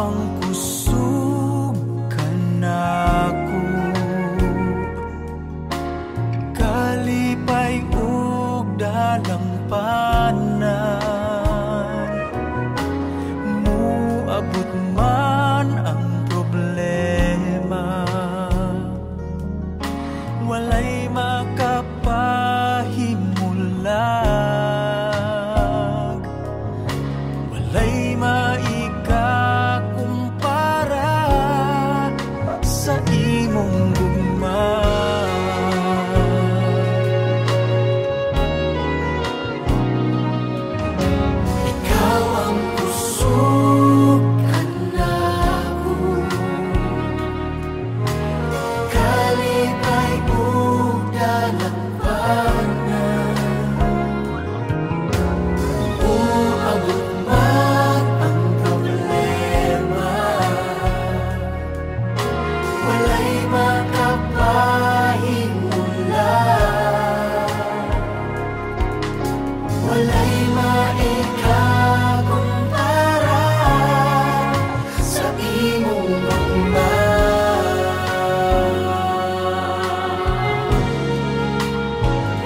ang kusog kanako, kalipay ug dalampanan. Muabot man ang problema, walay makapahimulag, walay maikakumpara sa imong gugma. Ikaw ang kusog kanako, kalipay ug dalampanan. Uabot man ang problema, walay makapahimulag, walay maikakumpara sa imong gugma.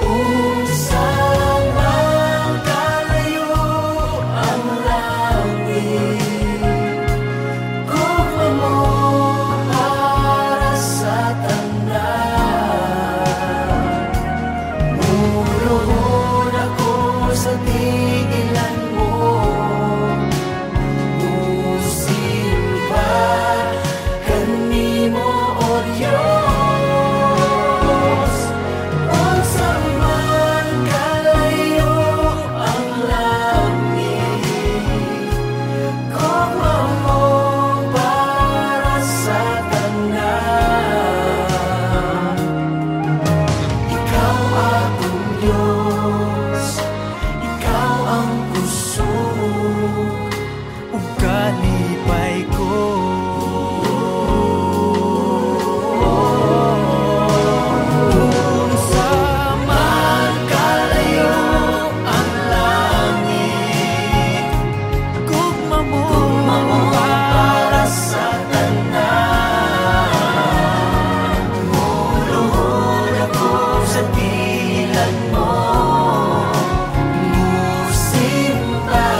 Unsa man kalayo ang langit, gugma mo para sa tanan. Muluhod ako sa tiilan mo, musimba kanimo, O Diyos. Unsa man kalayo ang langit, gugma mo para sa tanan. Ikaw akong Diyos, ikaw ang kusog ug kalipay ko. Unsa man kalayo ang langit, gugma mo para sa tanan. Muluhod ako sa tiilan mo, musimba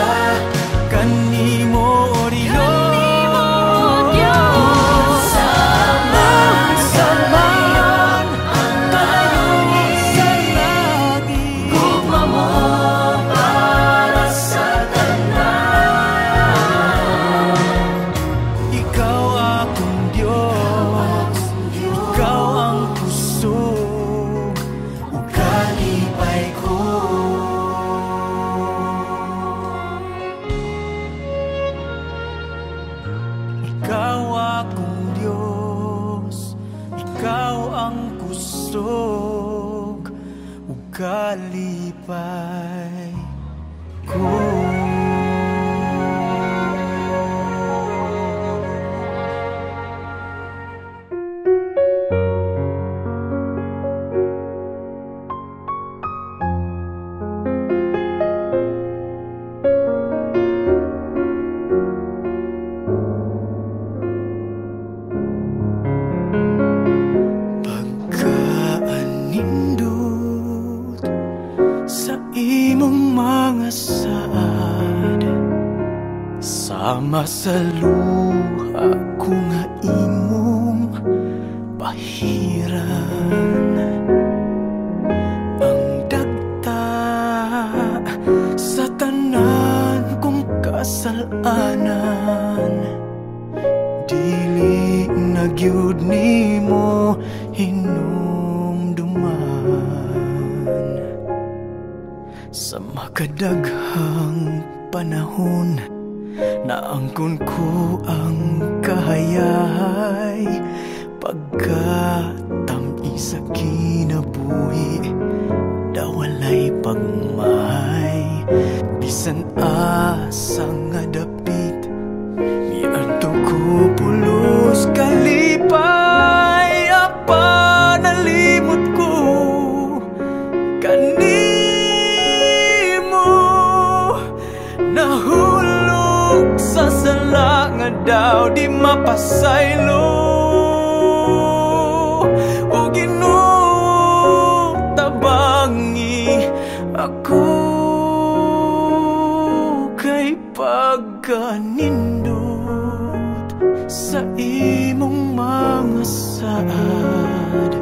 kanimo, O Diyos. Unsa man kalayo ang langit, gugma mo para sa tanan. Ikaw akong Diyos, ikaw ang kusog ug kalipay ko. Ikaw akong Diyos, ikaw ang kusog ug kalipay ko. Pagkaanindot sa imong mga saad, sama sa luha ko nga imong pahiran. Ang dagta sa tanan kong kasalanan, dili na gyud nimo hinumduman. Sa makadaghang panahon, naangkon ko ang kahayay, pagkatam-is sa kinabuhi, dawalay pagmahay. Bisan asa nga dapit, miadto ko pulos kalipay. Apan nalimot ko kanimo, nahulog sa sala. nga daw di mapasaylo. O Ginoo, tabangi ako kay pagkanindot sa imong mga saad,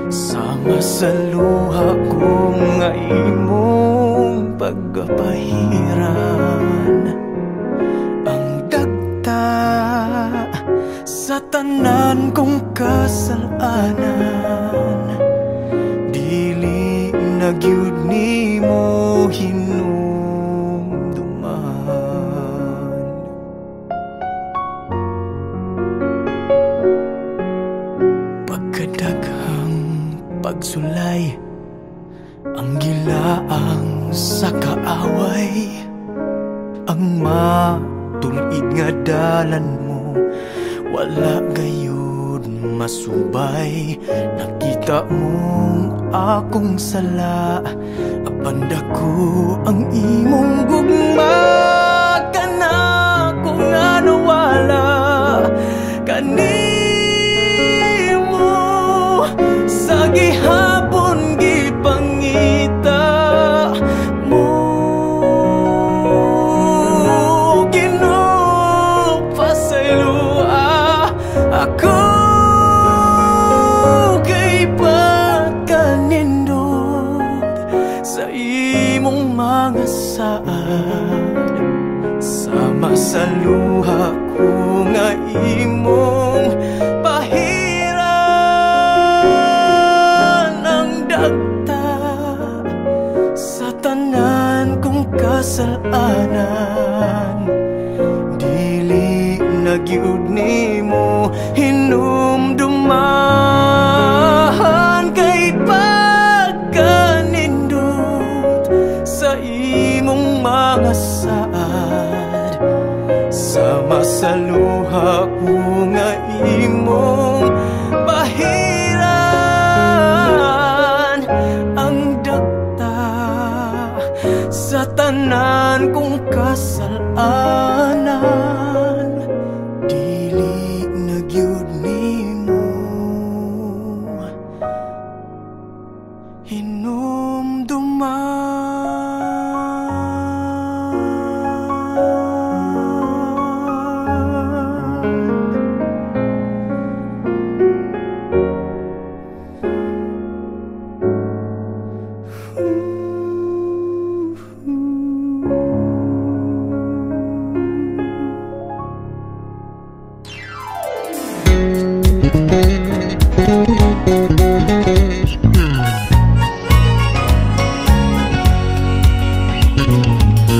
sama sa luha ko nga imong pagkapahiran. Ang dagta sa tanan kong kasalanan, dili na gyud nimo hinumduman. Pagkadaghang pagsulay ang gilaang sa kaaway, ang matulid nga dalan mo wala gayud masubay. Nakita mong akong sala, apan dako ang imong gugma. Kanako nga nawala kanimo sa gihapon gipangita mo. Ginoo, pasayloa ako kay pagkanindot sa imong mga saad, sama sa luha ko nga imong pahiran. Ang dagta sa tanan kong kasalanan, dili na gyud nimo hinumduman. Kay pagkanindot sa imong mga saad, sama sa luha ko nga imong pahiran. Ang dagta sa tanan kong kasalanan, dili na gyud nimo hinumduman.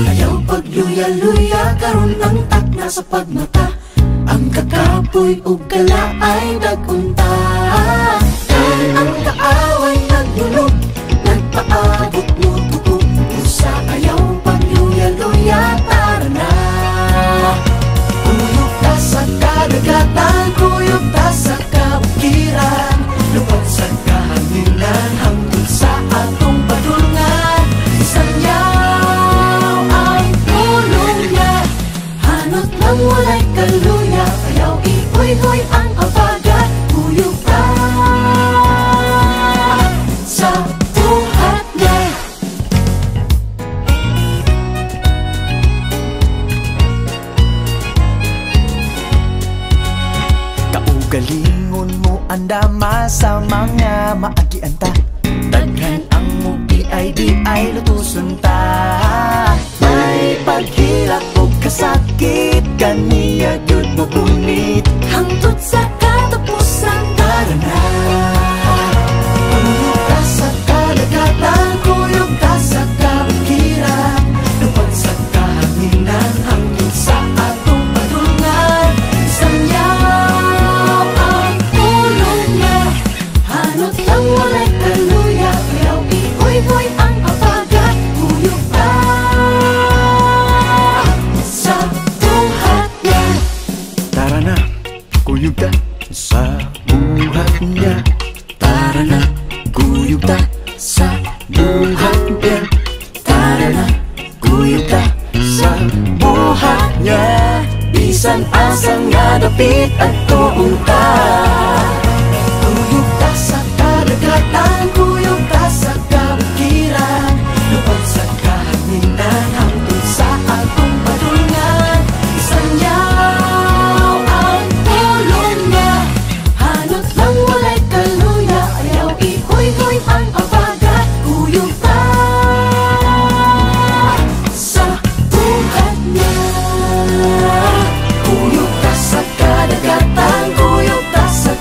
Ayaw pagluya-luya karon ang takna sa pagmata, ang kakapoy ug kalaay dagunta. Kay ang kaaway naglulog, nagpaabot mo tuko, usa ayaw pagluya-luya, tara na. Kuyog ta sa kadagatan, kuyog ta sa kabukiran, lupad sa kahanginan, hangtod sa atong padulngan. Sanyaw ay pulong niya, hanot lang walay kaluya, ayaw iuy-uy ang abaga, kuyog ta sa buhat niya. Kaugalingon mo andama sa mga maagian ta, daghan ang mugi ay di ay lutuson ta. May paghilak o kasakit, kaniya gyud mo punit, hangtod sa katapusan, tara na. Kuyog ta sa kadagatan, kuyog ta sa kabukiran, lupad sa kahanginan, hangtod sa atong padulngan. Sanyaw ay pulong niya, hanot lang walay kaluya, ayaw iuy-uy ang abaga, kuyog ta sa buhat niya. Tara na, kuyog ta sa buhat niya. Tara na, kuyog ta sa buhat niya. Tara na, kuyog ta sa buhat niya. Bisan asa Asa nga dapit at ta. Kuyog ta sa kadagatan, kuyog ta sa kabukiran. Lupad sa kahanginan, hangtod sa atong padulngan. Isanyaw ang pulong niya. Hanot lang, walay kaluya. Ayaw ihoy-hoy ang abaga. Kuyog ta sa buhat niya. Kuyog ta sa kadagatan, kuyog ta sa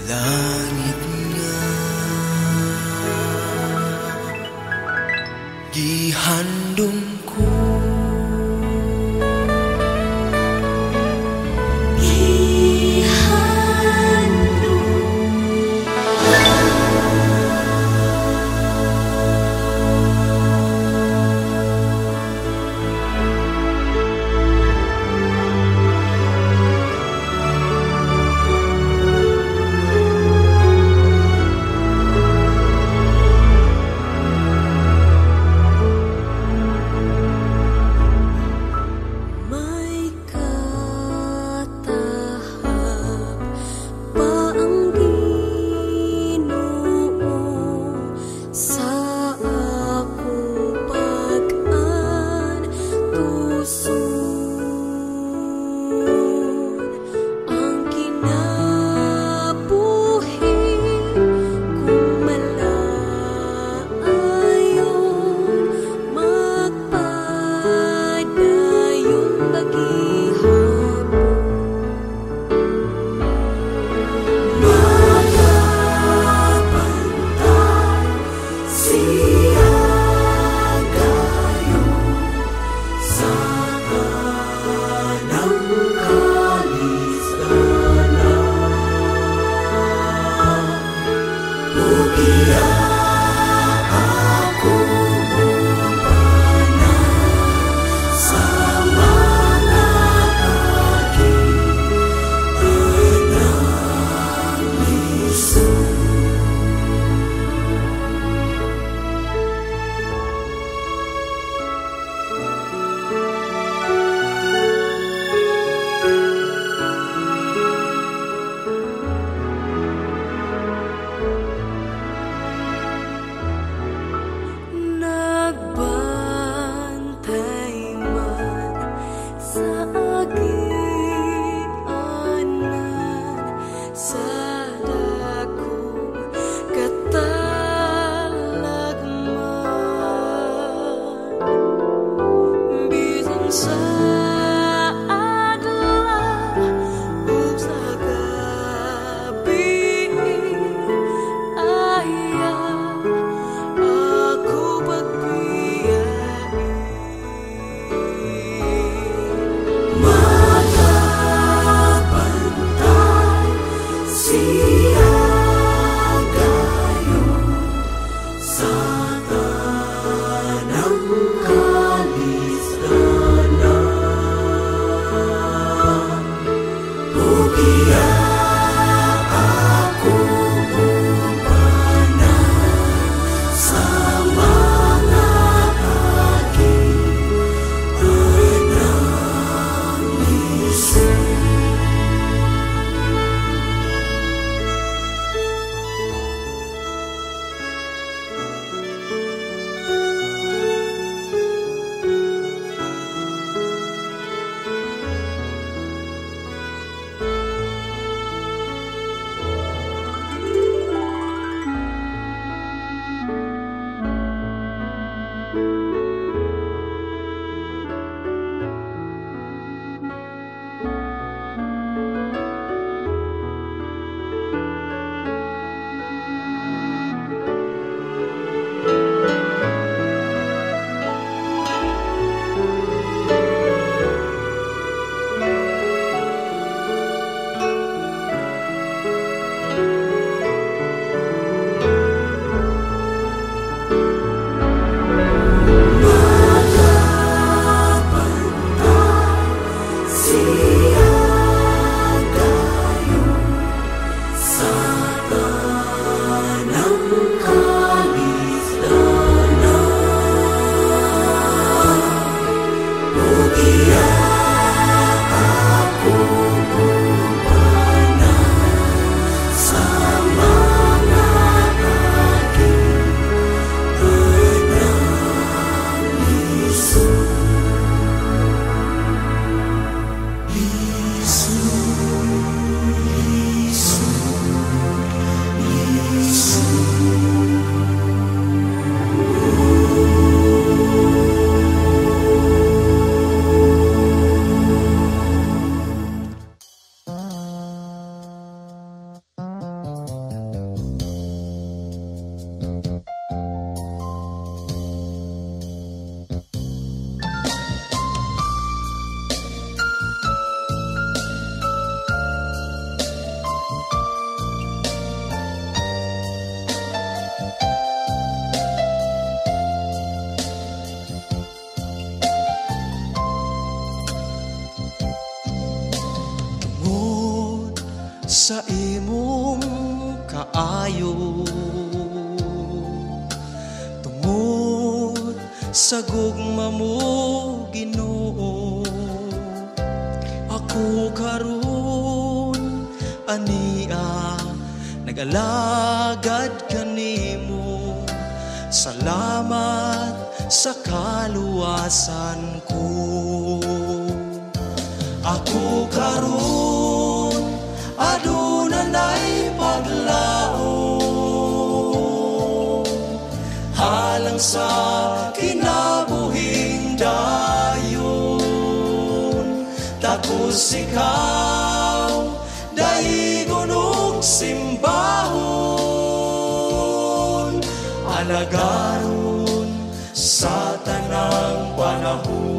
Langit nga gihandom ko. Gihandom. imong kaayo, tungod sa gugma mo, Ginoo. Ako karon ania nagalagad kanimo. Salamat sa kaluwasan ko. Ako karon aduna nay paglaom, halang sa kinabuhing dayon. Takos ikaw daigon ug simbahon, alagaron sa tanang panahon.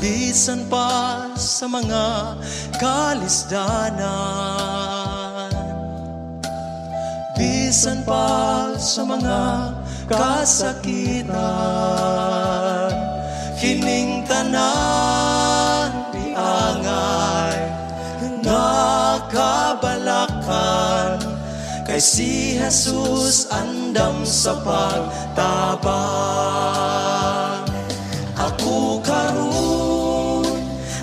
Bisan pa sa mga kalisdanan, bisan pa sa mga kasakitan, kining tanan diangay nga kabalakan, kay si Jesus andam sa pagtabang. Ako karon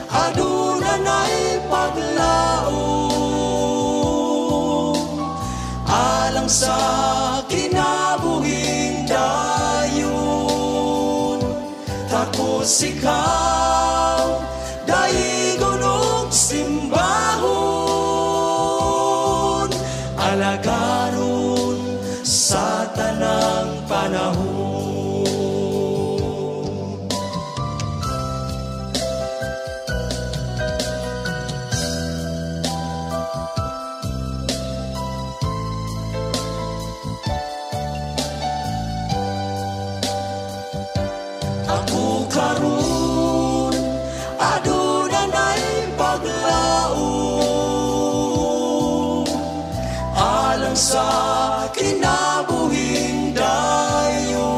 aduna nay paglaom, alang sa kinabuhing dayon. Takos ikaw daigon ug simbahon, alagaron sa tanang panahon. Ako karon aduna nay paglaom, alang sa kinabuhing dayon.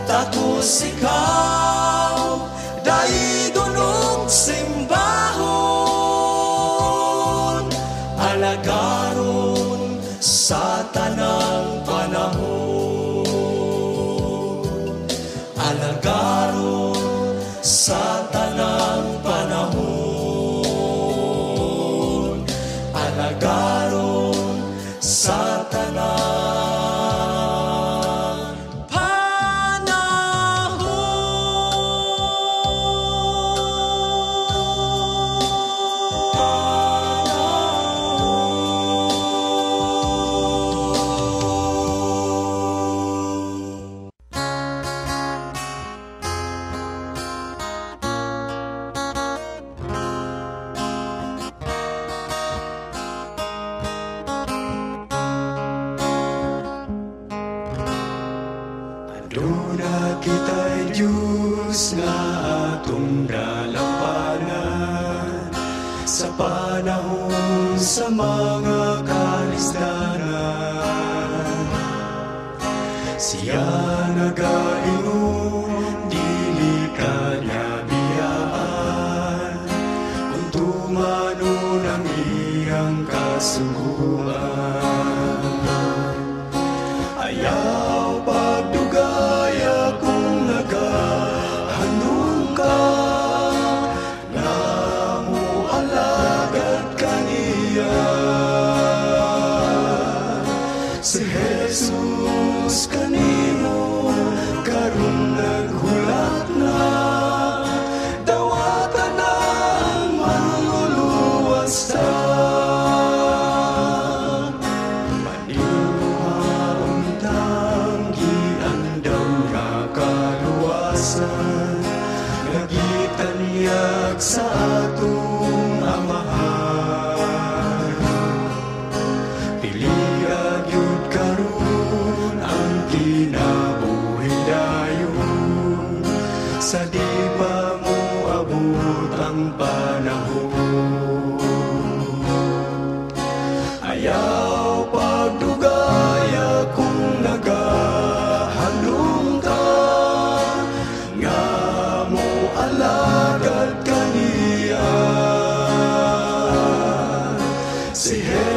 Takos ikaw daigon ug simbahon, alagaron sa tanang panahon. Alagaron sa tanang panahon, alagaron sa tanang panahon. Aduna kita'y Diyos nga atong dalampanan sa panahon sa mga kalisdanan. Siya nagaingon, dili ka niya biyaan, kung tumanon ang iyang kasuguan. Ayaw pagdugaya kung nagahandom ka na mualagad kaniya. Si Jesus kanimo karon naghulat na, dawatan ang manluluwas ta.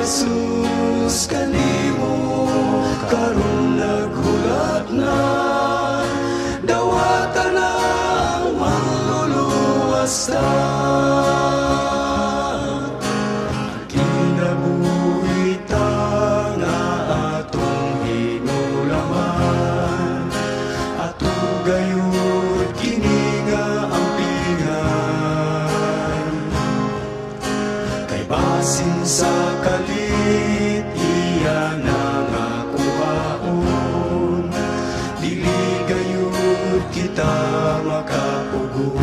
Jesus kanimo karon naghulat na. Dawata na ang manluluwas ta. Kinabuhi ta nga atong hinulaman, ato gayud kini nga ampingan. Kay basin sa kalit iya na nga kuhaon, dili gayud kita makapugon.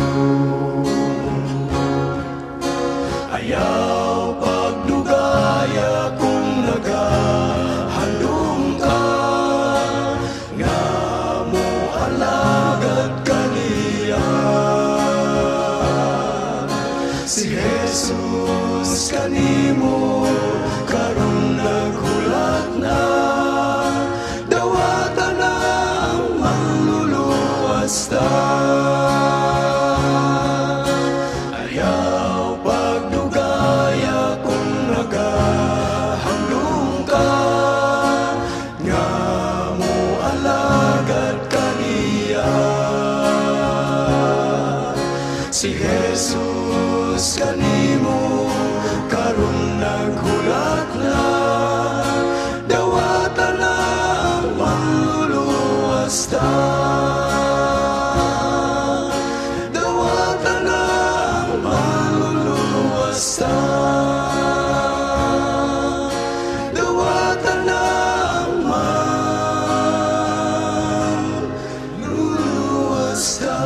Ayaw pagdugaya kung nagahandom ka nga moalagad kaniya. Si Jesus kanimo karon naghulat na. Dawata na ang manluluwas ta. Ayaw pagdugaya kung nagahandom ka nga moalagad kaniya. Si Jesus kanimo karon naghulat na. Dawata na ang manluluwas ta. Dawata na ang manluluwas ta. Dawata na ang manluluwas ta.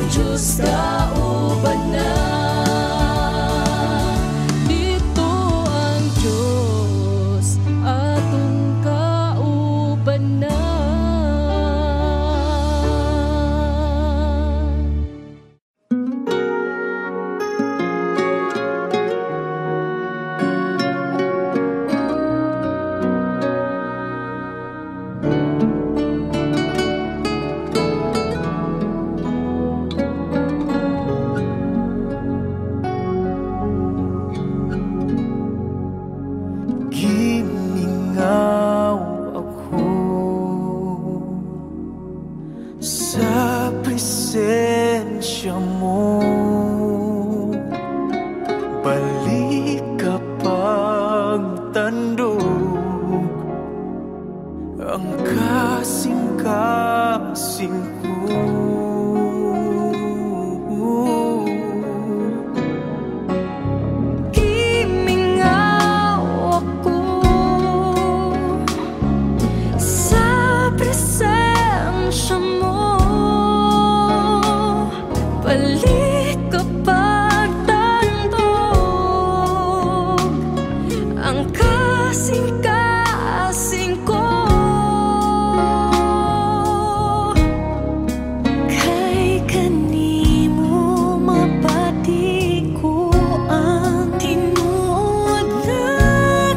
Diyos kauban na. Dito ang Diyos atong kauban na. Gimingaw ako sa presensya mo, balik kapag tandog ang kasing-kasing ko. Gimingaw ako sa presensya mo, balik kapag tandog ang kasing-kasing ko. Kay kanimo mabati ko ang tinuod na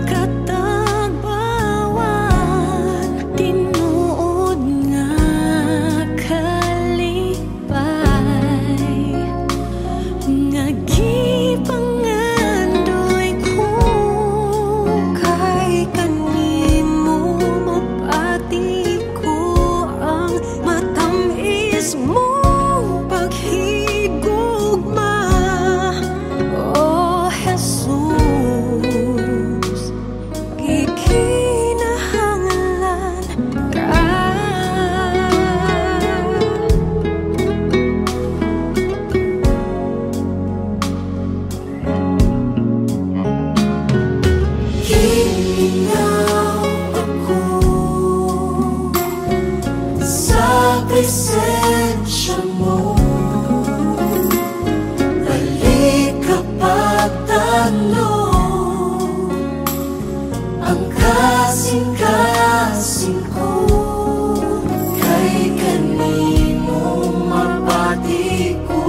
katagbawan, tinuod nga kalipay nga gipangandoy ko. Kay kanimo mabati ko ang matamis mong paghigugma, O Jesus, gikinahanglan ka. Gimingaw ako sa presensya mo, balik kapag tandog ang kasing-kasing ko. Kay kanimo mabati ko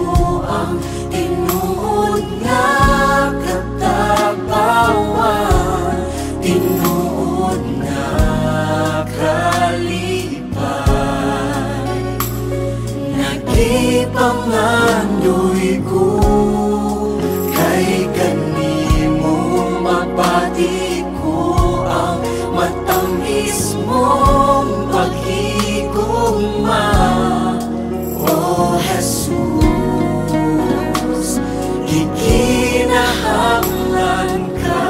ang tinuod nga katabawan, tinuod nga kalipay nga gipangandoy ko. Kay kanimo mabati ko ang matamis mong paghigugma, O Jesus, gikinahanglan ka.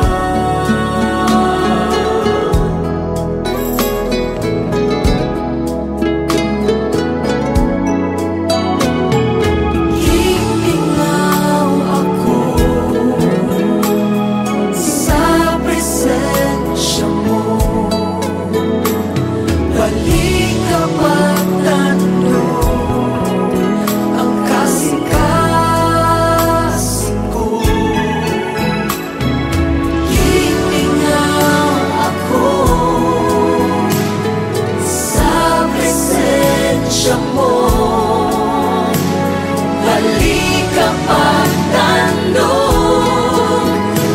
Gimingaw ako sa presensya mo, balik kapag tandog ang kasing-kasing ko. Gimingaw ako sa presensya mo, balik kapag tandog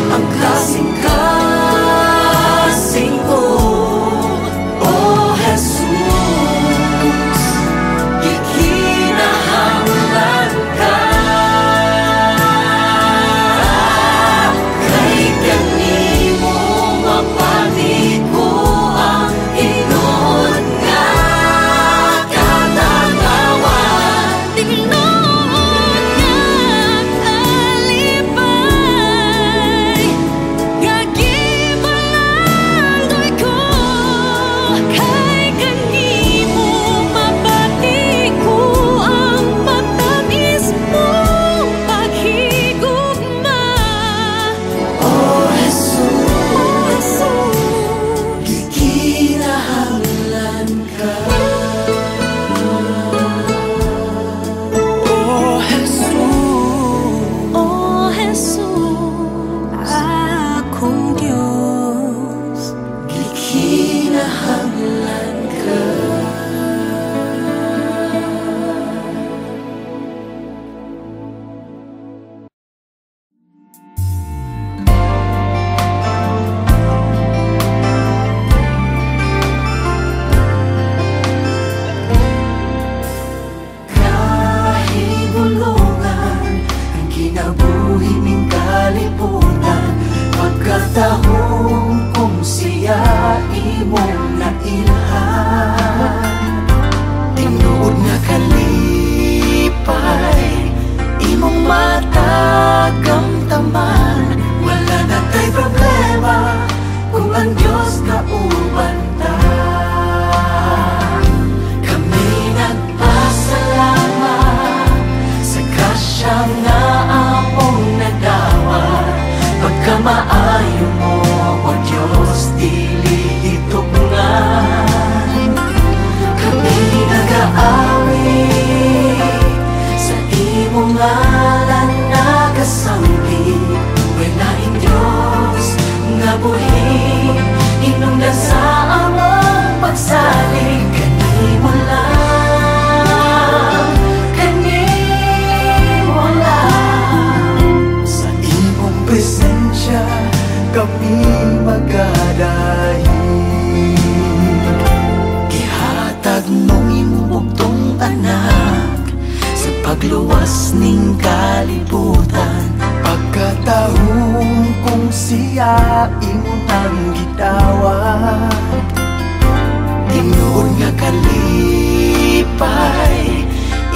ang kasing-kasing ko. O Jesus, gikinahanglan ka. Kay kanimo mabati ko ang tinuod nga katabawan, Tinuod nga kalipay nga gipangandoy ko. Kay kanimo mabati ko ang matamis mong paghigugma, O Jesus, O Jesus, gikinahanglan ka. Pagluwas ning kalibutan. Pagkatahong kung siya imong ang gidawat, tinuod nga kalipay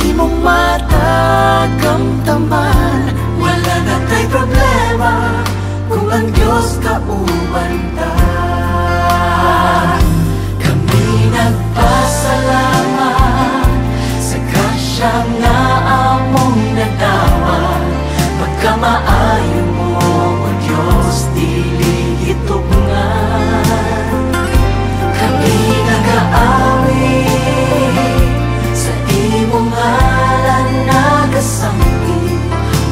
imong matakamtaman. Wala na tay problema kung ang Diyos kauban ta. Kami nagpasalamat sa grasya nga among nadawat. Pagkamaayo mo, O Diyos, dili gitubngan. Kami nagaawit sa imong ngalan nagasampi.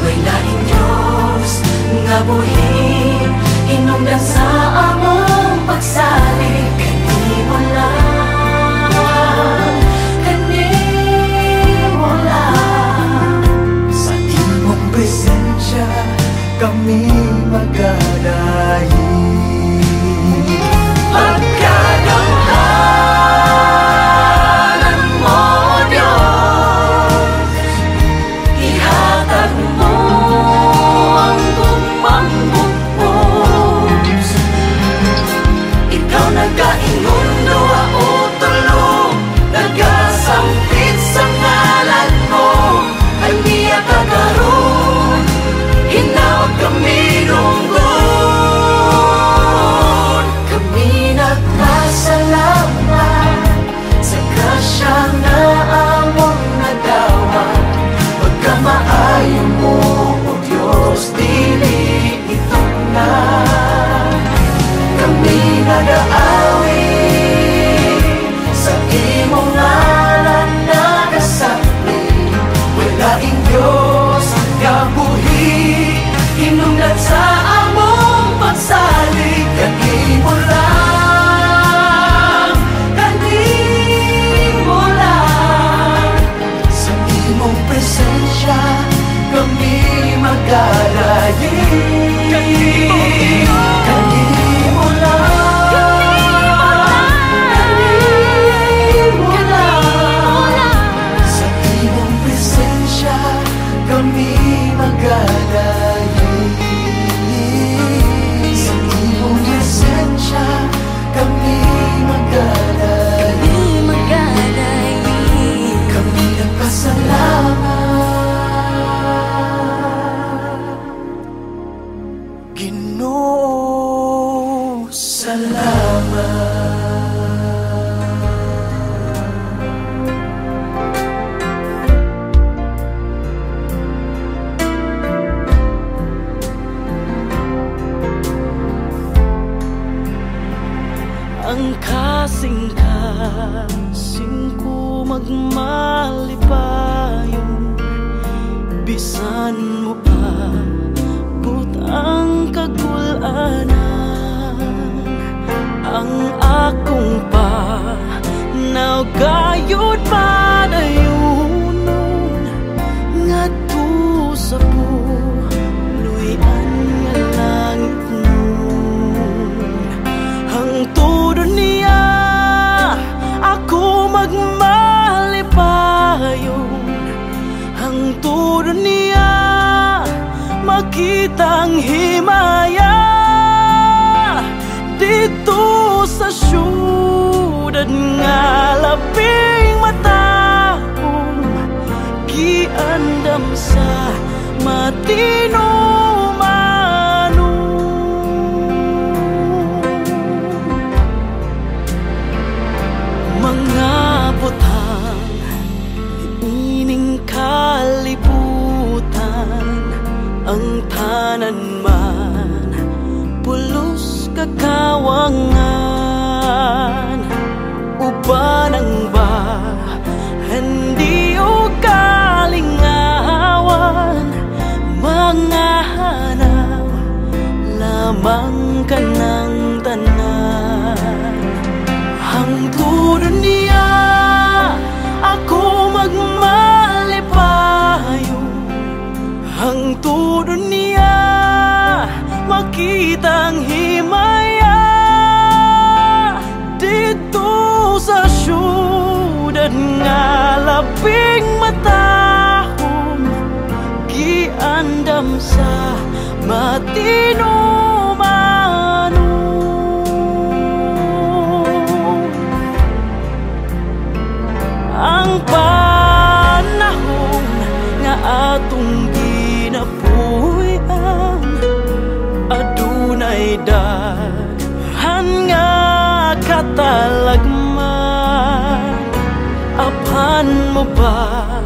May laing Diyos nga buhi, hinungdan sa among pagsalig. Kanimo lang, kanimo lang. Sa imong presensya kami magadayi. Pagkagamhanan mo, Diyos, ihatag mo ang gugmang bugos. Ikaw nagaingon duha o tulo, nagasampit sa ngalan mo. Ay niya kagaron, hinaot kami dunggon. Kami nagpasalamat sa grasya nga among nadawat. Pagkamaayo mo, O Diyos, dili itugnan. Kami nagaawit sa imong ngalan nagasapi. Walaing Diyos nga buhi, hinungdan sa among pagsalig. Kanimo lang, kanimo lang. Sa imong presensya kami magalayi. Kanimo lang, kanimo lang. Sa imong presensya kami magalayi. Sa imong presensya kami magalayi. Kami nagpasalamat, Ginoo, salamat. Ang kasing-kasing ko magmalipayon, bisan mo abot ang kagulanan. Ang akong panawgayod padayunon, ngadto sa puloy-an nga langit nun. Hangtod niya ako magmalipayon, hangtod niya makita ang himaya. Dito sa syudad nga labing matahom, giandam sa matinumanon. Mga butang ining kalibutan, ang tanan man pulos kakawangan. Uban ang bahandi o kalingawan, mga hanaw lamang kanang tanan. Hangtod niya ako magmalipayon, hangtod niya makita ang himaya. Dito sa syudad nga labing matahom, matinumanon. Ang panahon nga atong ginapuy-an, adunay daghan nga katalagman. Apan mo ba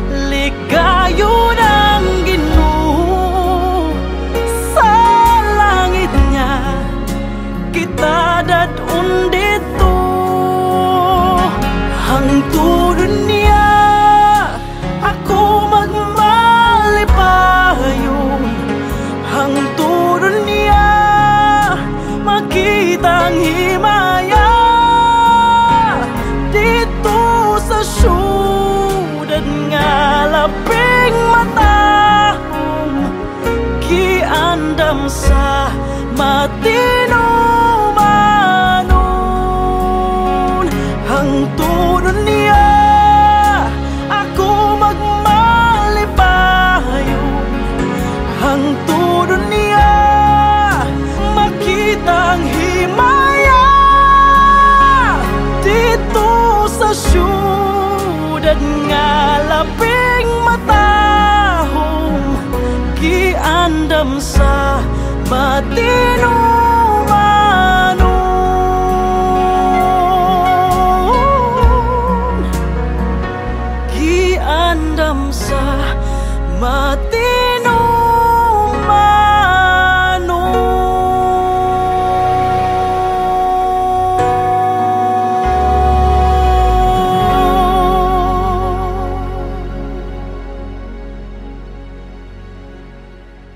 ligayon ang Ginoo sa langit niya kita dad-on didto. Hangtod niya ako magmalipayon, hangtod niya makita ang himaya didto sa syudad nga labing matahom, giandam sa matinumanon. Hangtod niya ako magmalipayon, hangtod niya makita ang himaya didto sa syudad nga labing matahom, giandam sa matinumanon.